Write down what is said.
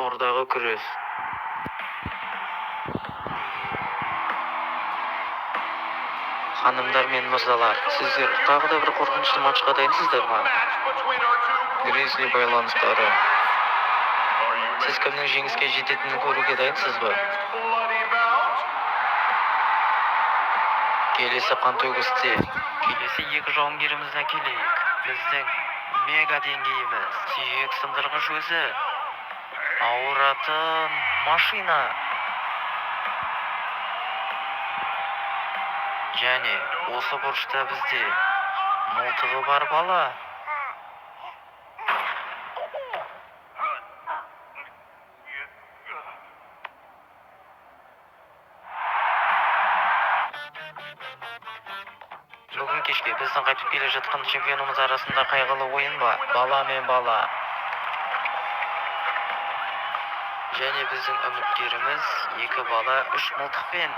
Тордағы күрес. Ханымдар мен мырзалар, сіздер тағы да бір қорқынышты матчқа дайынсыздар ма? Гризли байланыстары. Сіз кімнің жеңіске жететінін көруге дайынсыз ба? Келесі қантөгісте келесі екі жауынгерімізді әкелейік. Біздің мега деңгейіміз. Сүйек сындырғыш өзі. Ауыратын машина. Және осы бұрышта бізде мылтығы бар бала. Бүгін кешке біздің қайтып келе жатқан чемпионымыз арасында қайғылы ойын ба? Бала мен бала. Және біздің үміткеріміз екі бала үш мылтықпен.